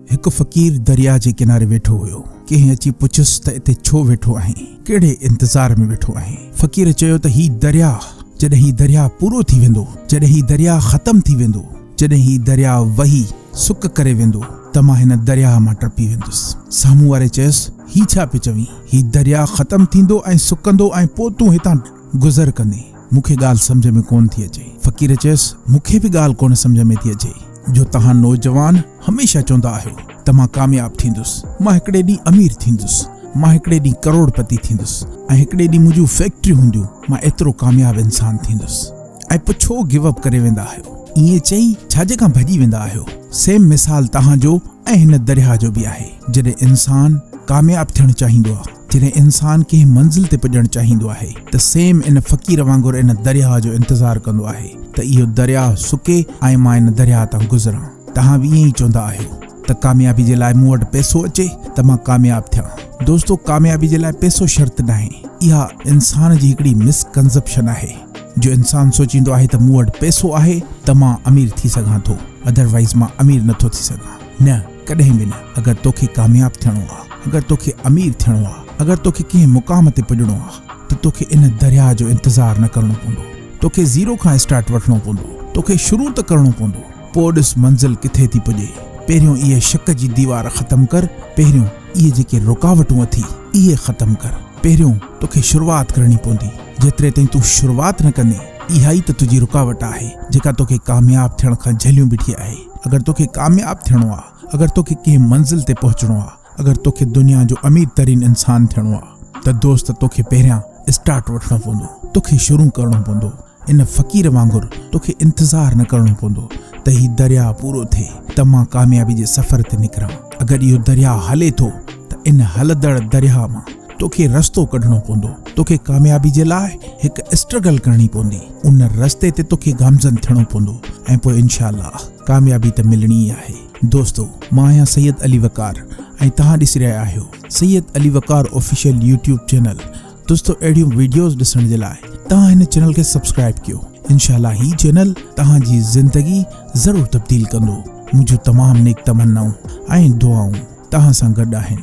هڪ فقير درياء جي ڪناري ويٺو هيو. ڪنهن اچي پڇيس ته اتي ڇو ويٺو آهين؟ ڪهڙي انتظار ۾ ويٺو آهين؟ فقير چيو ته هي درياء، جڏهن هي درياء پورو ٿي ويندو، جڏهن هي درياء ختم ٿي ويندو، جڏهن هي درياء وهي سڪ ڪري ويندو ته مان هن درياء مان ٽپي ويندس. سامهون واري چيس، هي ڇا پيو چوين؟ هي درياء ختم ٿيندو ۽ سڪندو ۽ پوء تون هتان گذر ڪندين. مون کي ڳالهه سمجهه ۾ ڪونه ٿي اچي. فقير چيس، مون کي به ڳالهه ڪونه سمجهه ۾ ٿي اچي جو توهان نوجوان هميشه چوندا آهيو ته مان ڪامياب ٿيندس، مان هڪڙي ڏينهن امير ٿيندس، مان هڪڙي ڏينهن ڪروڙ پتي ٿيندس ۽ هڪڙي ڏينهن منهنجون فيڪٽريون هونديون، مان ايترو ڪامياب انسان ٿيندس ۽ پوء ڇو گيو اپ ڪري ويندا آهيو؟ ائين چئي ڇا جي کان ڀڄي ويندا آهيو؟ سيم مثال توهان جو ۽ هن درياهه جو به آهي. جڏهن انسان ڪامياب ٿيڻ چاهيندو آهي. جڏهن انسان ڪنهن منزل تي پڄڻ چاهيندو آهي ته سيم ان فقير وانگر ان درياهه جو انتظار ڪندو آهي ته اهو درياهه سڪي ۽ مان ان درياهه تان گذران. توهان به ائين ئي چوندا آهيو ته ڪاميابي جي لاء مون وٽ پئسو اچي ته مان ڪامياب ٿيان. دوستو ڪاميابي جي لاء پئسو شرط ناهي. اها انسان جي هڪڙي مس ڪنزپشن آهي جو انسان سوچيندو آهي ته مون وٽ پئسو آهي ته مان امير ٿي سگهان ٿو اڌروائيز مان امير نٿو ٿي سگهان. نه ڪڏهن به نه. اگر توکي ڪامياب ٿيڻو آ، اگر توکي امير ٿيڻو آ، اگر توکي ڪنهن مقام تي پڄڻو آ ته توکي ان درياء جو انتظار نه ڪرڻو پوندو. توکي زيرو کان اسٽارٽ وٺڻو پوندو. توکي شروع ته ڪرڻو پوندو. پوء ڏس منزل ڪٿي ٿي پڄي. پهريون اهي شڪ جي ديوار ختم ڪر، پهريون اهي جيڪي رڪاوٽون اٿي، اهي ختم ڪر. پهريون توکي شروعات ڪرڻي پوندي. جيتري تائين تون شروعات نه ڪندين، اها ئي ته تنهنجي رڪاوٽ آهي، جيڪا توکي ڪامياب ٿيڻ کان جهليون بيٺي آهي. اگر توکي ڪامياب ٿيڻو آ، اگر توکي ڪنهن منزل تي پهچڻو آ، اگر توکي دنيا جو امير ترين انسان ٿيڻو آ ته دوست توکي پهريان اسٽارٽ وٺڻو پوندو، توکي شروع ڪرڻو پوندو، ان فقير وانگر توکي انتظار نه ڪرڻو پوندو ته هي درياء پورو ٿئي ته مان ڪاميابي جي سفر تي نڪران. اگر اهو درياء هلي ٿو ته ان هلندڙ درياء مان توکي رستو ڪڍڻو پوندو، توکي ڪاميابي جي لاء هڪ اسٽرگل ڪرڻي پوندي، ان رستي تي توکي گامزن ٿيڻو پوندو ۽ پوء انشاء الله ڪاميابي ته ملڻي ئي آهي. دوستو مان آهيان سيد علي وقار ۽ توهان ڏسي رهيا آهيو Syed Ali Waqar official YouTube channel. دوستو اهڙيون ويڊيوز ڏسڻ جي لاء توهان هن چينل کي سبسڪرائب ڪيو انشاء الله هي چينل توهان جي زندگي ضرور تبديل ڪندو. منهنجون تمام نيڪ تمنائون ۽ دعائون توهان سان گڏ آهن.